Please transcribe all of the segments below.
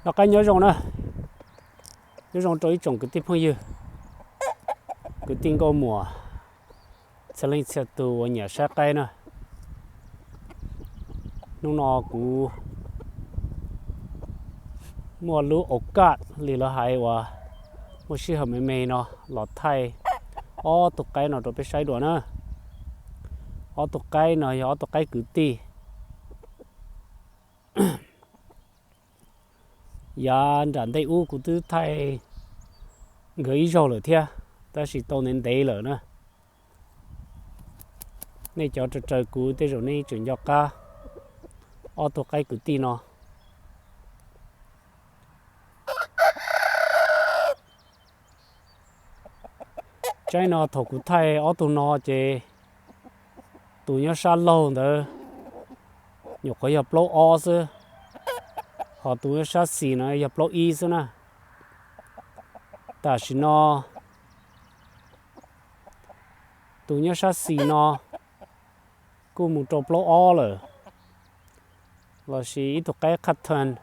Noj qab nyob zoo na, nyob zoo rau ib tsoom kwv tij phooj ywg, kwv tij nkauj muam, txhia leej txhia tus uas nyiam saib qaib na. Hnub no kuv muaj lub au kaj li lawv hais uas muaj sij hawm me me no los thaij ob tug qaib no rau peb saib dua na. Ob tug qaib no yog ob tug qaib kwv tij. Yav nram ntej ub kuv twb thaij nkawd ib zaug lawm thiab, tab sis tau ntev ntev lawm na. Nej cov raws raws kuv tej zaum nej tseem nco qab ob tug qaib kwv tij no. Tsaib no thaum kuv thaij ob tug no ces tus nyob sab laug ntawd nyuam qhuav yog plaub ob xwb, ho tus nyob sab xis no yog plaub ib xwb na. Tam sim no tus nyob sab xis no kuj mus rau plaub ob lawm, lossis ib tug qaib kha thees,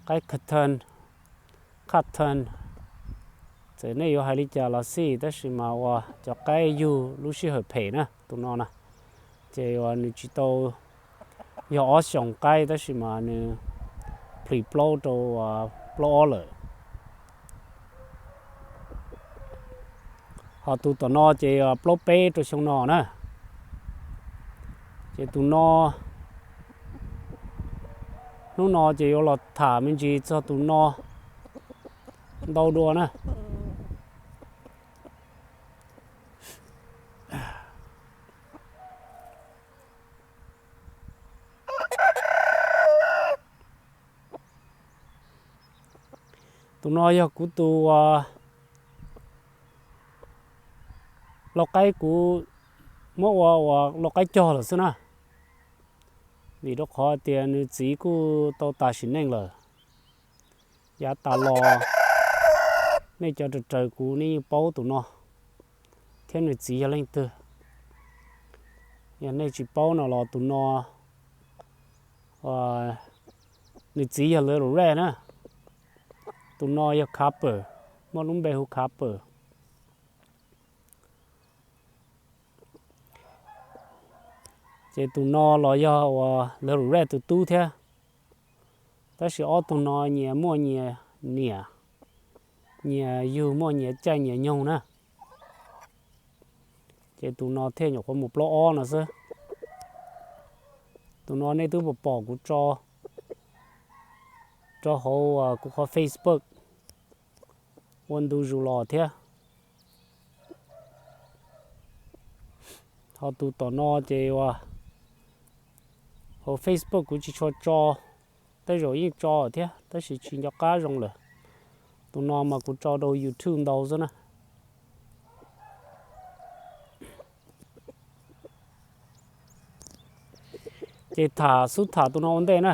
qaib kha thees, kha thees, txawm nej yuav hais li cas los xij, tab sis mas uas cov qaib yug lub sij hawm phem na, tus no na, ces uas nws tsis tau, yog ob xyoos qaib tab sis mas nws plhis plaub rau plaub ob lawm. Ho tus tom no ces plaub peb rau xyoo no na. Ces tus no, hnub no ces yuav los tham me ntsis txog tus no ntau dua na. Tus no yog kuv tus lau qaib, kuv muab ua ua lau qaib cog lawm xwb na, vim rau qhov tias nws txiv kuj tau tas sim neej lawm. Yav tas los nej cov raws raws kuv nej yeej paub tus no thiab nws txiv yog leej twg. Yog nej tsis paub no los tus no, nws txiv yog Little Red na, tus no yog Copper, muaj lub npe hu Copper. Ces tus no los yog uas Little Red tus tub thiab, tab sis ob tug no nyias muaj nyias niam, nyias yug muaj nyias caij nyias nyoog na. Ces tus no thiaj nyuam qhuav mus plaub ob no xwb. Tus no nej twb pom pom kuv tso rau hauv kuv qhov Facebook ua ntu zus los thiab. Ho tus tom no ces uas hauv Facebook kuv tsis tshua tso, tej zaum yeej tso thiab tab sis tsis nco qab zoo lawm. Tus no mas kuv tso rau YouTube ntau xwb na. Ces tham xub tham tus no ua ntej na.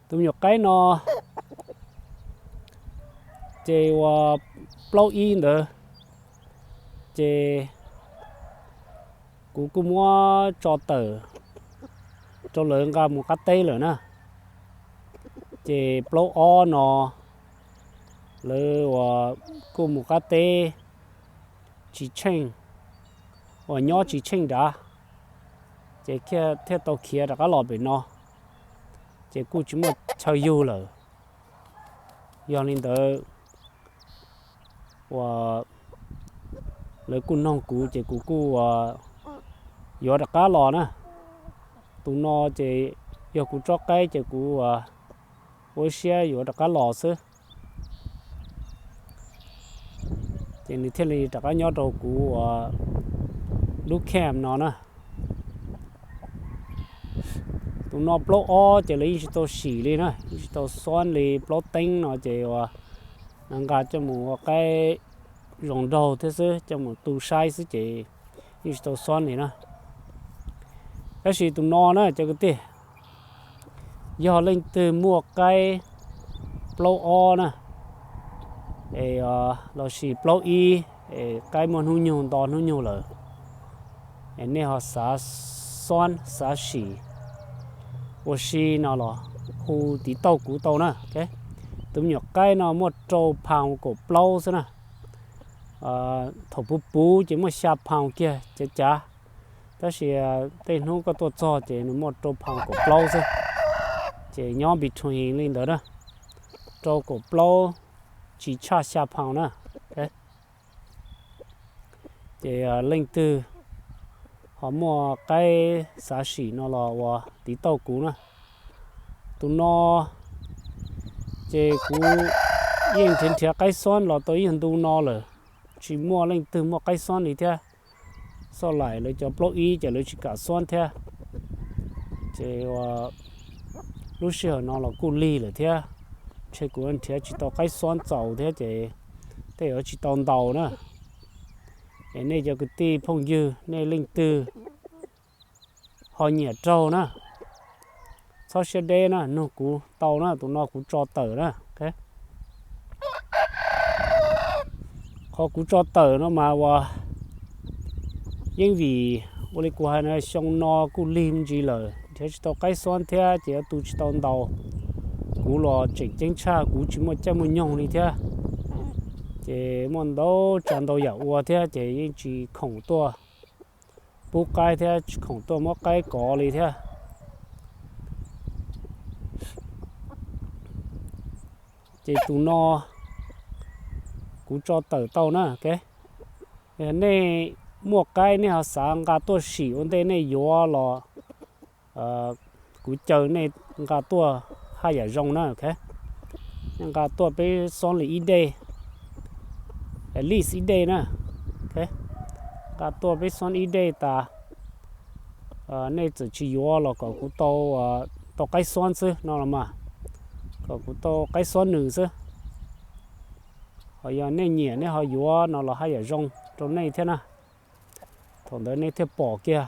Tus me nyuam qaib no ces uas plaub ib ntawd ces kuv kuj muab tso tawm rau lawv nqa mus qab teb lawm na. Ces plaub ob no lawv uas kuj mus qab teb tsis tsheej, uas nyob tsis tsheej nrad, ces thiaj tau khiav rov qab los pem no, ces kuj tsis muaj chaw yug lawm. Yog li ntawd uas lawv kuj noog kuv ces kuv kuj yuav rov qab los na. Tus no ces yog kuv tsob qaib ces kuv ua siab yuav rov qab los xwb. Ces nws thiaj li rov qab nyob rau kuv lub camp no na. Tus no plaub ob ces lawv yeej tsis tau sim li na, yeej tsis tau xuab li. Plaub teeb no ces uas nqa coj mus ua qaib zoo nraug thiab xwb, coj mus tu saib xwb ces yeej tsis tau xuab li na. Tab sis tus no na cov kwv tij, yog leej twg muaj qaib plaub ob na, es lossis plaub ib, es qaib muaj hnub nyoog nto hnub nyoog lawm, es nej ho xav xob xav sim ua si no los hu tiv tauj kuv tau na. Tus me nyuam qaib no muaj rau phaus kaum plaub xwb na. Thaum puv puv ces muaj xya phaus kiag cav cav, tab sis tej hnub koj tuaj txog ces nws muaj rau phaus kaum plaub xwb. Ces nyob between li ntawd na, rau kaum plaub tsis tshaj xya phaus na. Ces leej twg ho muaj qaib xav sim no los ua tiv tauj kuv na. Tus no ces kuv yeej nrhiav nrhiav qaib xob los tau ib ntu no lawm, tsis muaj leej twg muaj qaib xob li thiab. Xoj laim lawv cov plaub ib ces lawv tsis kam xob thiab. Ces lub sij hawm no los kuj lig lawm thiab, ntshe kuv nrhiav tsis tau qaib xob txaus thiab ces tej yuav tsis tau ntaus na. Es nej cov kwv tij phooj ywg, nej leej twg ho nyiam raug na, txhob siab deb na, nug kuv tau na, tus no kuv tso tawm na. Qhov kuv tso tawm no mas ua yeej vim ua li kuv hais na, xyoo no kuj lig me ntsis lawm, nrhiav tsis tau qaib xob thiab ces yuav tu tsis tau ntaus. Kuv los tseem ceeb tshaj, kuv tsis muaj caij muaj nyoog li thiab. Ces muaj ntau tsav ntau yam ua thiab ces yeej tsis khoom tuaj pub qaib thiab tsis khoom tuaj muab qaib kov li thiab. Ces tus no kuv tso tawm tau na. Nej muaj qaib nej ho xav nqa tuaj sim ua ntej nej yuav los kuv caw nej nqa tuaj haj yam zoo na. Nej nqa tuaj peb xob li ib dej, at least ib dej na. Nqa tuaj peb xob ib dej tas, nej txawm tsis yuav los kom kuv tau, tau qaib xob xwb no los mas, kom kuv tau qaib xob nws xwb. Ho yog nej nyiam nej ho yuav no los haj yam zoo rau nej thiab na. Thaum ntawd nej thiaj pom kiag.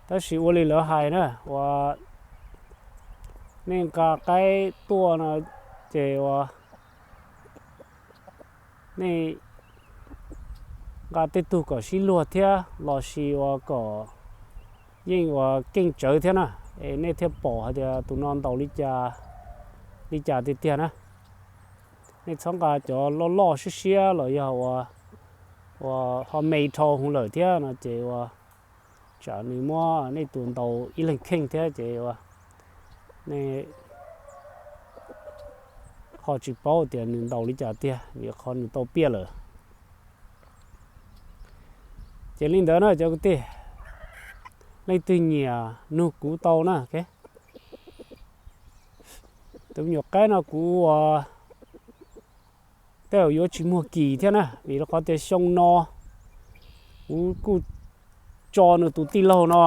Tab sis ua li lawv hais na, uas nej nqa qaib tuaj no ces uas nej nqa tej tug kom sib luag thiab los sis uas kom yeej uas keej tsawv thiab na, es nej thiaj pom hais tias tus no ntaus li cas, li cas tiag tiag na. Nej txhob nqa cov loj loj siab siab los yog uas ho me dhau hwv lawm thiab no ces uas tsam nws muab nej tus ntaus ib leeg kheej thiab ces uas nej ho tsis paub tias nws ntaus li cas tiag vim qhov nws tau piaj lawm. Ces li ntawd na cov kwv tij, leej twg nyiam nug kuv tau na. Tus me nyuam qaib no kuv uas tej zaum yuav tsis muag kis thiab na, vim rau qhov tias xyoo no kuv kuj tso nws tus tij laug no,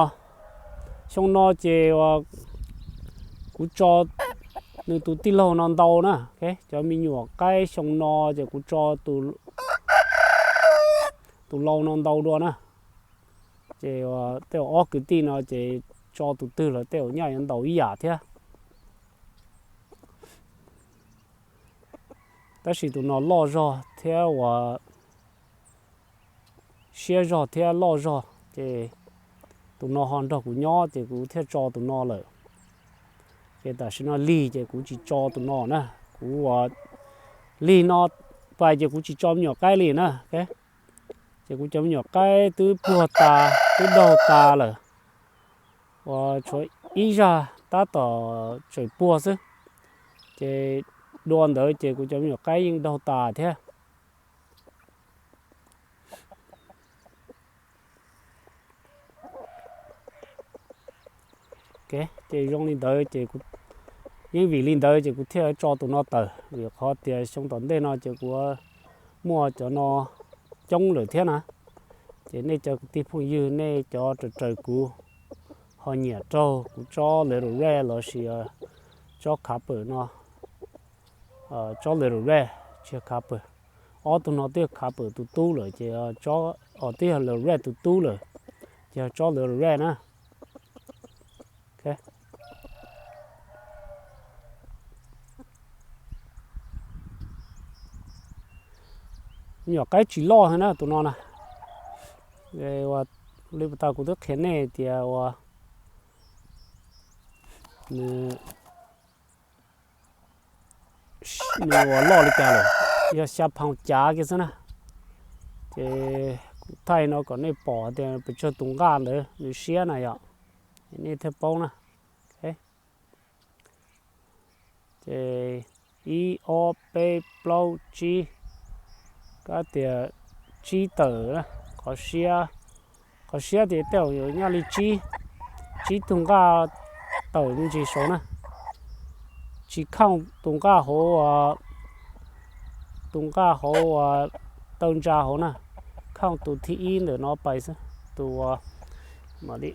xyoo no ces uas kuv tso nws tus tij laug no ntau na. Cov me nyuam qaib xyoo no ces kuv tso tus laus no ntau dua na. Ces tej zaum ob kwv tij no ces tso tus twg los tej zaum nyaj yuav ntaus ib yam thiab. Tab sis tus no loj zog thiab uas siab zog thiab loj zog, ces tus no ho nrog kuv nyob ces kuv thiaj tso tus no lawm. Ces tam sim no lig ces kuv tsis tso tus no na, kuv uas lig no pais ces kuv tsis tso me nyuam qaib li na. Ces kuv cov me nyuam qaib twb puag tas twb daug tas lawm, uas tshuav ib zaj tab tom tseem puag xwb. Ces dua ntawd ces kuv cov me nyuam qaib yeej daug tas thiab. Ces zoo li ntawd ces yeej vim li ntawd ces kuv thiaj tso tus no tawm, vim qhov tias xyoo tom ntej no ces kuv muaj cov no coob lawm thiab na. Ces nej cov kwv tij phooj ywg, nej cov raws raws kuv ho nyiam raug kuv tsob little red los sis tsob khapam no, tsob little red tsis yog khapam, ob tug no twb yog khapam tus tub lawm ces, twb yog little red tus tub lawm, ces yog tsob little red na. Me nyuam qaib tsis loj heev na tus no na, ua Li puas tas kuv twb qhia nej tias uas nws, nws uas loj li cas lawm, yog xya pound cav kiag xwb na. Ces kuv thaij no kom nej pom tias pes tsawg tus nqaj ntawd nws siab na yom, nej thiaj paub na. Ces ib ob peb plaub tsib, kab tias tsib tawm na. Qhov siab, qhov siab tias tej zaum yuav nyob li tsib, tsib tug nqaj tawm me ntsis saud na. Tsis khooj tus nqaj hauv, tus nqaj hauv taw ntsa hauv na, khooj tus thib ib ntawm no pais xwb. Tus, mam li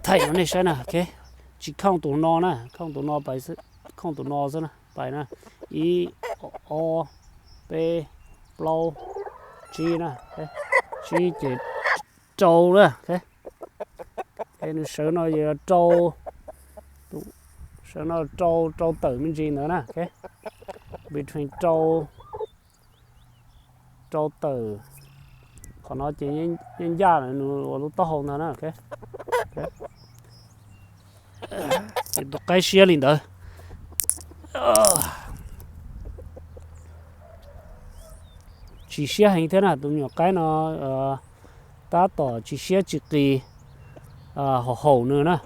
thaij rau nej saib na, tsis khooj tus no na, khooj tus no pais xwb, khooj tus no xwb na, pais na. Ib, ob, peb, plaub, tsib na, tsib ces rau na. Nws sawv no yog rau, sawv no rau, rau tawm me ntsis ntawd na. Between rau, rau tawm, qhov no ces yeej ncaj nws ua lub taub hau ntag na. Ces tus qaib siab li ntawd. Tsis siab heev thiab na, tus me nyuam qaib no tab tom tsis siab tsis qis, haum haum nws na.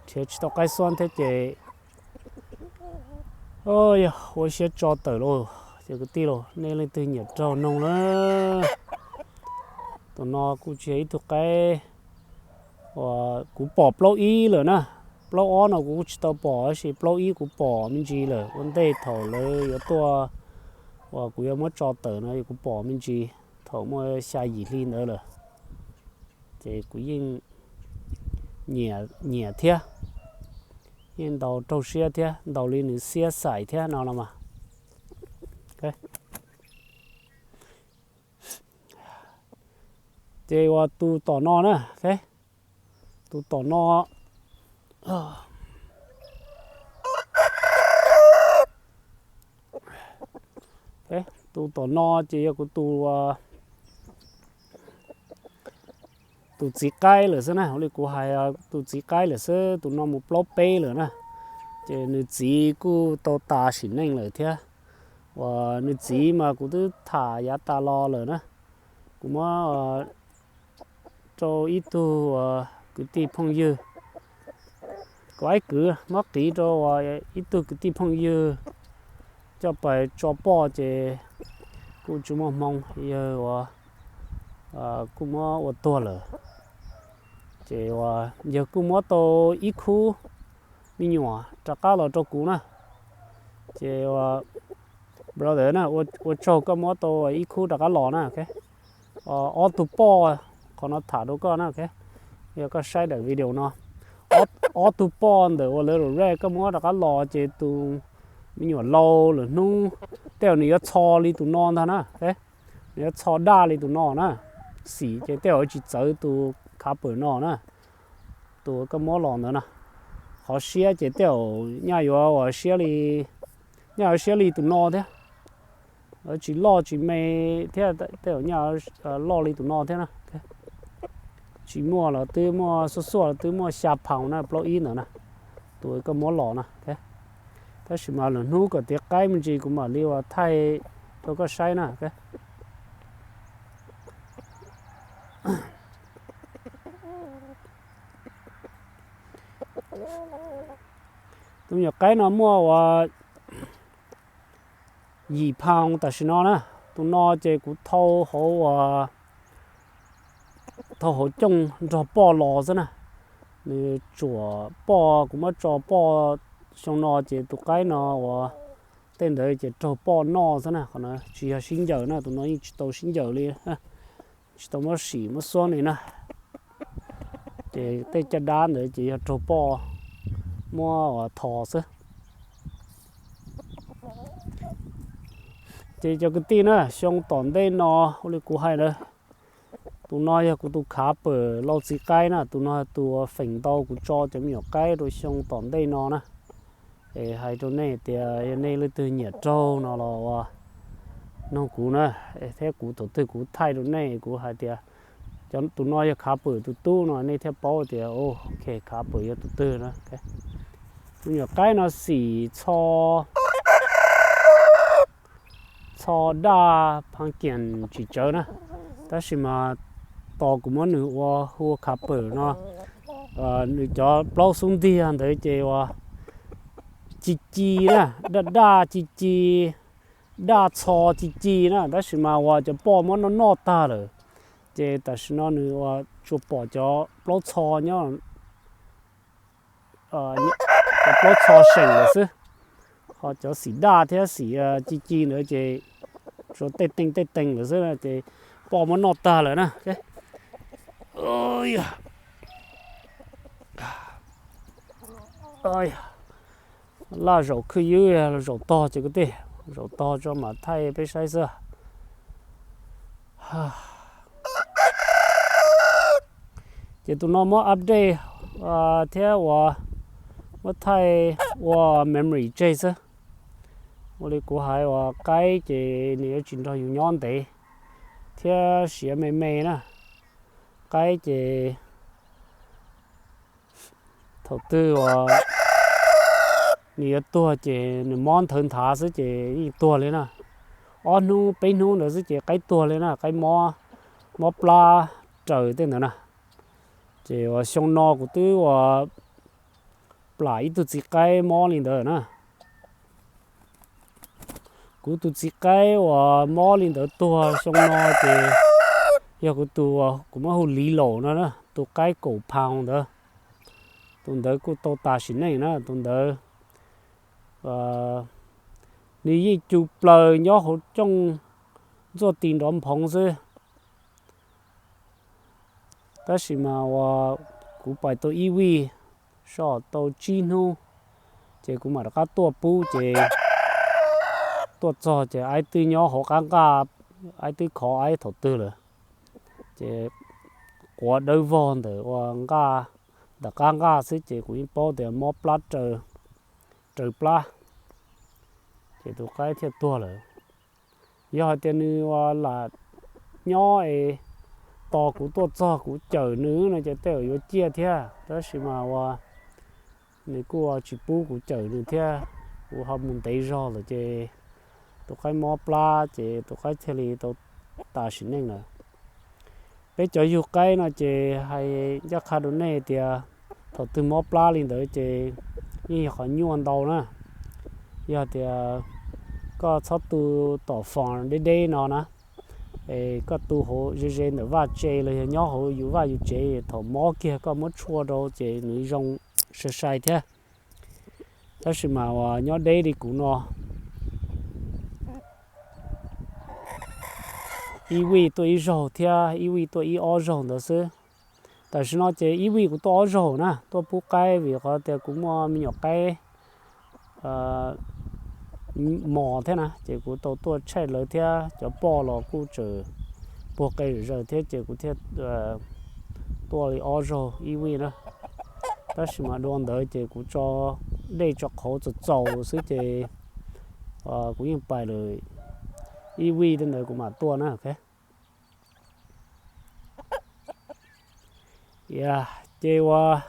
Nrhiav tsis tau qaib xuab thiab ces yog ua siab tso tawm lauj. Ces kwv tij lauj, nej leej twg nyiam raug noog na, tus no kuj tsis yog ib tug qaib uas kuv pom plaub ib lawm na. Plaub ob no kuv kuj tsis tau pom, tab sis plaub ib kuv pom me ntsis lawm ua ntej thaum lawv yuav tuaj uas kuv yuav muab tso tawm no kuv pom me ntsis thaum muaj xya yim hli ntawd lawm. Ces kuv yeej nyiam thiab, yeej ntaus raug siab thiab, ntaus li nws xiab xaim thiab no los mas. Ces uas tus tom no na, tus tom no, tus tom no ces yog kuv tus, tus txiv qaib lawm xwb na. Ua li kuv hais, tus txiv qaib lawm xwb, tus no mus plaub peb lawm na. Ces nws txiv kuj tau tas sim neej lawm thiab. Uas nws txiv mas kuv twb tham yav tas los lawm na. Kuv muab rau ib tug kwv tij phooj ywg, kuv ib kwv muab qiv rau ib tug kwv tij phooj ywg coj pais tso poj ces kuj tsis muaj hmoo, yawg uas kuj muab ua tuag lawm. Ces uas yawg kuj muab tau ib khub me nyuam rov qab los rau kuv na. Ces brother na, ua tsaug koj muab tau ib khub rov qab los na. Ob tug poj, qhov no tham rau koj na, yog koj saib daim video no, ob tug poj ntawm uas lawv lam rej koj muab rov qab los ces tus me nyuam laus lawm hnub tej zaum nws yuav txho li tus no ntag na. Nws yuav txho daj li tus no na. Xim ces tej zaum tsis txawv tus khav pawm no na, tus koj muab los ntawd na. Qhov siab ces tej zaum nyaj yuav uas siab li, nyaj yuav siab li tus no thiab. Tsis loj tsis me thiab, tej zaum nyaj loj li tus no thiab na. Tsis muaj los twb muaj, xuaj xuaj los twb muaj xya phaus na, plaub ib ntawd na, tus koj muab los na. Tab sis mas lwm hnub kom tiav qaib me ntsis kuv mam li uas thaij rau koj saib na. Tus me nyuam qaib no muaj uas yim phaus tam sim no na. Tus no ces kuv thau hauv uas, thau hauv cooj nrog poj los xwb na. Nws tsuam poj, kuv muab tso poj xyoo no ces tus qaib no uas tej ntawd ces raug poj noj xwb na. Qhov no tsis yog sib ncaws na, tus no yeej tsis tau sib ncaws li, tsis tau muab sim muab xuab li na. Ces tej caj dab ntawd ces yog raug poj muab uas thos xwb. Ces cov kwv tij na, xyoo tom ntej no ua li kuv hais ntawd, tus no yog kuv tus khav pawm laus txiv qaib na, tus no tus feem ntau kuv tso cov me nyuam qaib rau xyoo tom ntej no na. Es hais rau nej tias yog nej leej twg nyiam raug no los uas nug kuv na, thiab kuv thaum twg kuv thaij rau nej kuv hais tias cov tus no yog Khav Pwm tus tub no nej thiaj paub tias ok, Khav Pwm yog tus twg na. Tus nyuam qaib no xim txho, txho daj phav kiam tsis tsawv na, tab sis mas tos kuv muab nws ua hu ua Khav Pwm no. Nws cov plaub xub ntiag ntawd ces uas ci ci na, daj daj ci ci, daj txho ci ci na, tab sis mas uas cov poj muab noj noj tag lawm, ces tam sim no nws uas tsuas pom cov plaub txho nyob, cov plaub txho seem lawm xwb. Ho cov xim daj thiab xim ci ci ntawd ces tsuas tej teeg tej teeg lawm xwb ces poj muab noj tag lawm na. Laj zaum khwj ywb, zaum tog ces kwv tij, zaum tog tso mam thaij peb saib xwb. Ces tus no muab update thiab uas muab thaij ua memory tseg xwb. Ua li kuv hais uas qaib ces nws yuav tsis nrog yus nyob ntev thiab siav me me na. Qaib ces thaum twg uas nws yuav tuag ces nws mob nthawv nthav xwb ces yeej tuag li na. Ob hnub peb hnub ntawd xwb ces qaib tuag li na, qaib mob, mob plab raws tej ntawd na. Ces uas xyoo no kuv twb uas plam ib tug txiv qaib mob li ntawd na. Kuv tus txiv qaib uas mob li ntawd tuag xyoo no ces yog kuv tus, kuv muab hu Liv Laum no na, tus qaib kaum pound ntawd. Tus ntawd kuj tau tas sim neej na, tus ntawd nws yeej cu plaws nyob hauv cooj ntxuaj ti nrov nphoov xwb. Tab sis mas uas kuv pais tau ib vij, so tau tsib hnub, ces kuv mam rov qab tuaj pub ces tuaj txog ces aib twb nyob hauv qab nqaj, aib twb khov aib thaum twg lawm. Ces quav dawb vog ntawm ua nqaj, ntawm qab nqaj xwb ces kuv yeej paub tias mob plab raws plab, ces tus qaib thiaj tuag lawm. Yog hais tias nws uas lam nyob es tos kuv tuaj txog kuv cawm nws no ces tej zaum yuav ciaj thiab, tab sis mas uas nws kuj tsis pub kuv cawm nws thiab, kuv ho mus ntev zog lawm ces tus qaib mob plab ces tus qaib thiaj li tau tas sim neej lawm. Peb cov yug qaib no ces hais ncaj qha rau nej tias thaum twg mob plab li ntawd ces yeej yog qhov nyuaj ntau na. Yog tias koj txhob tu tom foom deb deb no na, es koj tu hauv ze ze ntawm vaj tse los yog nyob hauv yus vaj yus tsev, thaum mob kiag koj muab tshuaj rau ces nws zoo sai sai thiab. Tab sis mas uas nyob deb li kuv no, ib vij tuaj ib zaug thiab ib vij tuaj ib ob zaug ntawd xwb. Tam sim no ces ib vij kuv tuaj ob zaug na, tuaj pub qaib vim qhov tias kuv muaj me nyuam qaib mos thiab na, ces kuv tau tuaj tshaij lawv thiab cov poj los kuj tseem puag qe zom zaws thiab ces kuv thiaj tuaj li ob zaug ib vij na. Tab sis mas dua ntawd ces kuv tso dej tso qhauv txaus txaus xwb ces kuv yeej pais lawm, ib vij tej ntawd kuv mam tuaj na. Ces uas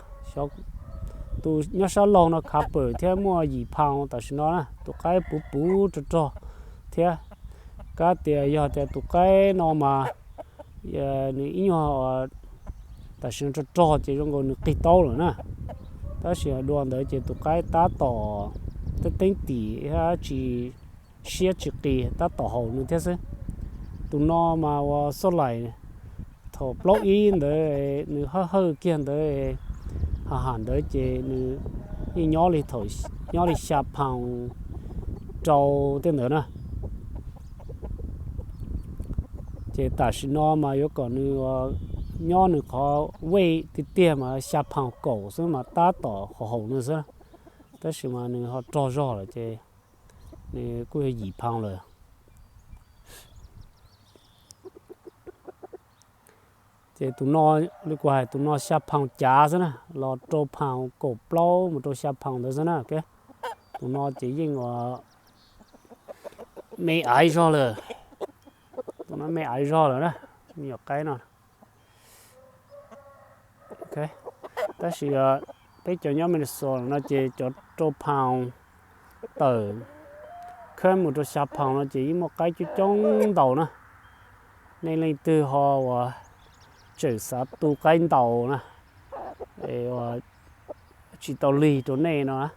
tus nyob sab laug no khav pawm thiab muaj yim phaus tam sim no na, tus qaib puv puv rog rog thiab. Kab tias yog tias tus qaib no mas nws ib nyuag tam sim no rog rog ces zoo nkaus nws qig taub lawm na. Tab sis dua ntawd ces tus qaib tab tom teeb teeb tim thiab tsis siab tsis qis, tab tom haum nws thiab xwb. Tus no mas uas xoj laim thaum plaub ib ntawd nws hawj hawj kiag ntawd, ha ham ntawd ces nws yeej nyob li thaum, nyob li xya phaus rau tej ntawd na. Ces tam sim no mas yuav kom nws nyob nws qhov weight tiag tiag mas xya phaus kaum xwb mas tab tom haum haum nws xwb, tab sis mas nws ho rog zog lawm ces nws kuj yog yim phaus lawm. Ces tus no, li kuv hais tus no xya phaus cav xwb na, los rau phaus kaum plaub mus rau xya phaus ntawd xwb na. Tus no ces yeej me aiv zog lawm. me aiv zog lawm na, me nyuam qaib no. Tab sis peb cov nyob Minnesota no ces cov rau pound tawm khawb mus rau xya pound no ces yeej muaj qaib coob coob ntaus na. Nej leej twg ho uas tseem xav tu qaib ntaus na, tsis tau lig rau nej no na,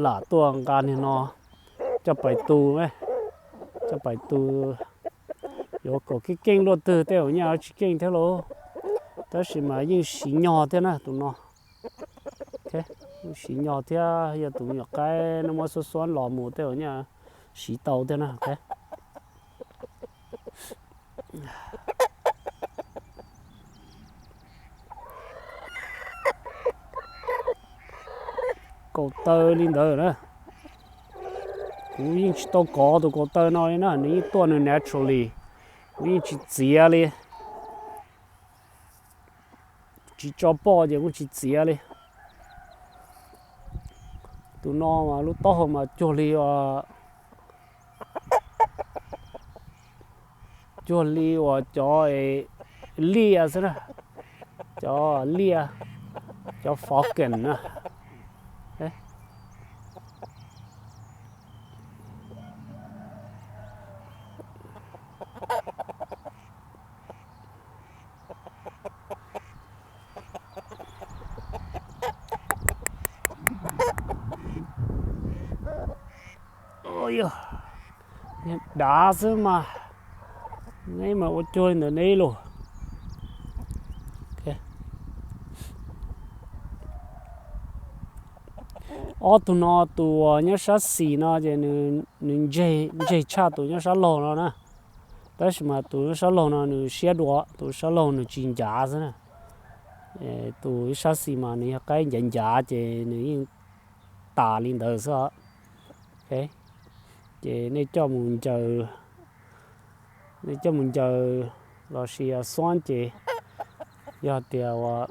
lam tuaj nqa niag no coj pais tu, coj pais tu. Yuav kom keej keej luaj twg tej zaum nyaj tsis keej thiab lauj, tab sis mas yeej siv nyog thiab na tus no. Yeej siv nyog thiab, yog tus me nyuam qaib no muab xuab xuab los mus tej zaum nyaj siv tau thiab na. Kaum taw li ntawd na. Kuv yeej tsis tau kov tus kaum taw no li na, nws yeej tuaj nws naturally. Kuv yeej tsis txiav li, tsis tso poj ces kuj tsis txiav li. Tus no mas lub taub hau mas cuag li, cuag li uas cov liaj xwb na, cov liaj, cov falcon na. Dav xwb mas, neb mas ua cuag li ntawd neb lauj. Ob tug no tus uas nyob sab xis no ces nws ntseg tshaj tus nyob sab laug no na. Tab sis mas tus nyob sab laug no nws siab dua, tus sab laug nws tsis ncav xwb na. Tus ib sab xis mas nws yog qaib ncav ncav ces nws yeej tas li ntawd xwb os. Ces nej coj mus ncaws, nej coj mus ncaws los sis xuab ces yog tias uas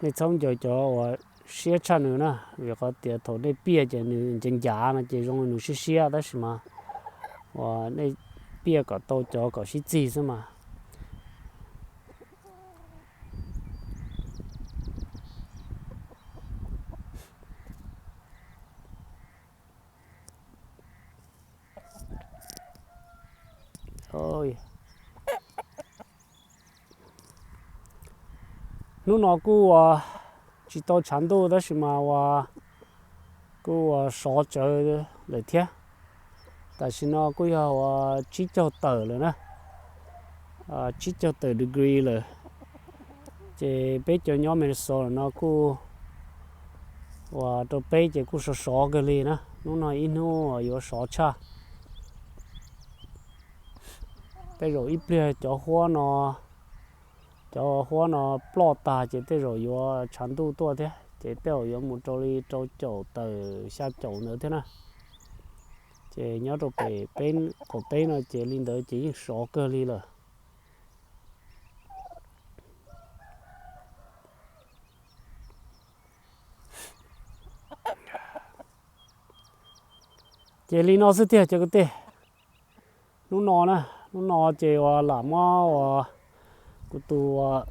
nej txhob ncaws cov uas siab tshaj nws na, vim qhov tias thaum nej piaj ces nws ncav ncav no ces zoo li nws siab siab, tab sis mas uas nej piaj kom tau cov kom sib txig xwb mas. Hnub no kuj uas tsis tau tshav ntuj tab sis mas uas kuj uas sov tsawv lawm thiab. Tam sim no kuj yog uas tsib caug tawm lawm na, tsib caug tawm degree lawm. Ces peb cov nyob Minnesota no kuj uas rau peb ces kuj sov sov kawg li na, hnub no ib hnub uas yuav sov tshaj. Tej zaum ib pliag cov huab no, cov huab no ploj tag ces tej zaum yuav tshav ntuj tuaj thiab ces tej zaum yuav mus rau li rau caum tawm xya caum ntawd thiab na. Ces nyob rau pem peb qaum teb no ces li ntawd ces yeej sov kawg li lawm. Ces li no xwb tiag cov kwv tij. Hnub no na, hnub no ces uas lam muab uas kuv tus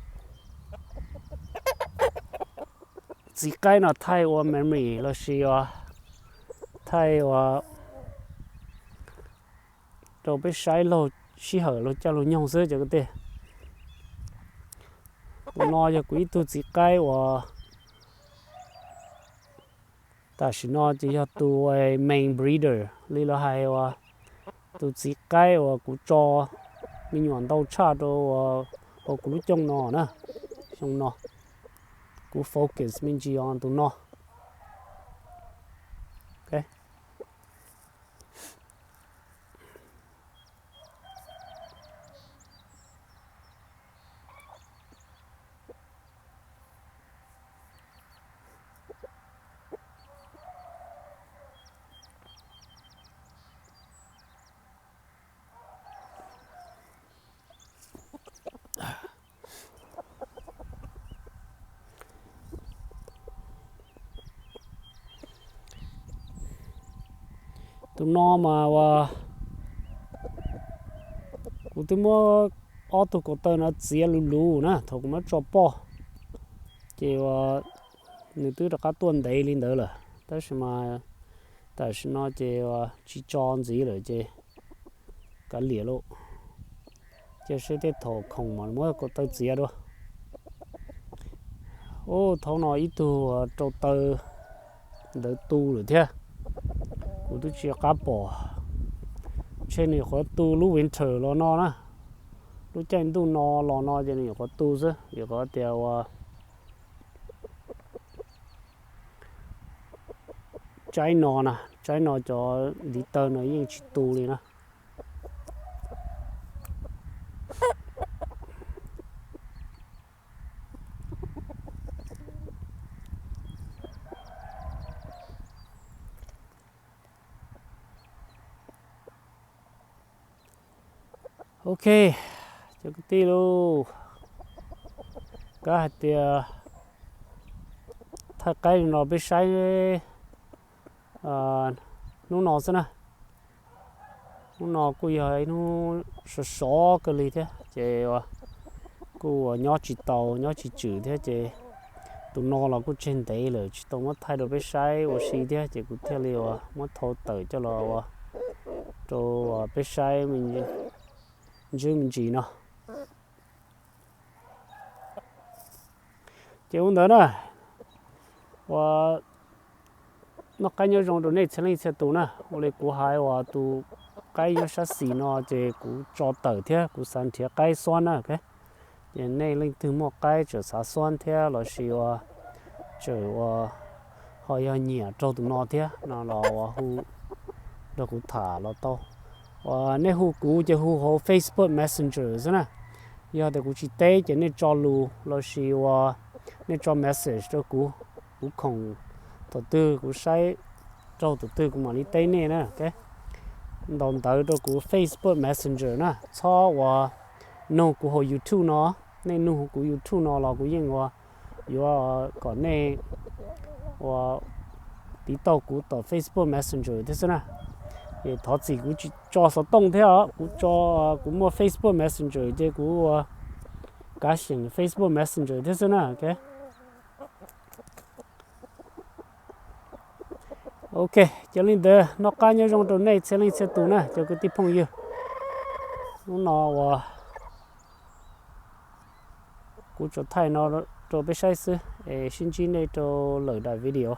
txiv qaib no thaij ua memory los sis uas thaij uas rau peb saib laug sij hawm laug caij laug nyoog xwb cov kwv tij. Tus no yog kuv ib tug txiv qaib uas tam sim no ces yog tus main breeder li lawv hais uas tus txiv qaib uas kuv tso me nyuam ntau tshaj rau hauv kuv lub cooj no na. Xyoo no kuv focus me ntsis os tus no. Tus no mas uas kuv twb muab ob tug kaus taw no txiav luv luv na thaum kuv muab tso poj, ces uas nws twb rov qab tuaj ntev li ntawd lawm, tab sis mas tam sim no ces uas tsis tso ntxiv lawm ces kav liam lauj. Cia seb tej thaum khoom mas muab kaus taw txiav dua. Ub, thaum no ib tug rau taw ntawd tu lawm thiab, kuv twb tsis qab pom. Ntshe nws nyuam qhuav tu lub winter los no na, lub caij ntuj no los no ces nws nyuam qhuav tu xwb, vim qhov tias uas tsaib no na, tsaib no cov ntiv taw no yeej tsis tu li na. Ok, cov kwv tij lauj, kav hais tias thaij qaib li no peb saib hnub no xwb na. Hnub no kuj yog ib hnub sov sov kawg li thiab ces kuj uas nyob tsis tau nyob tsis tswm thiab ces tus no los kuj tseg ntev lawm tsis tau muab thaij rau peb saib ua si thiab ces kuv thiaj li uas muab thau tawm coj los ua rau peb saib me ntsis me ntsis no. Ces ua ntawd na, uas noj qab nyob zoo rau nej txhia leej txhia tus na. Ua li kuv hais uas tus qaib nyob sab xis no ces kuv tso tawm thiab kuv xav nrhiav qaib xuab na. Ces nej leej twg muaj qaib tseem xav xuab thiab los sis uas tseem uas ho yog nyiam raug tus no thiab no los uas hu nrog kuv tham los tau. Uas nej hu kuv ces hu hauv Facebook Messenger xwb na. Yog tias kuv tsis teb ces nej tso lus los sis uas nej tso message rau kuv, kuv khoom thaum twg kuv saib raug thaum twg kuv mam li teb nej na. Ntaus ntawv rau kuv Facebook Messenger na, txhob uas nug kuv hauv YouTube no. Nej nug kuv YouTube no los kuv yeej uas yuav kom nej uas tiv tauj kuv tom Facebook Messenger thiab xwb na. Es thov txim kuv tsis tso xov tooj thiab os, kuv tso, kuv muaj Facebook Messenger ces kuv uas kav xyeem Facebook Messenger thiab xwb na. Ok, cia li ntawd noj qab nyob zoo rau nej txhia leej txhia tus na cov kwv tij phooj ywg. Hnub no uas kuv tsuas thaij no rau peb saib xwb es sib ntsib nej rau lwm daim video.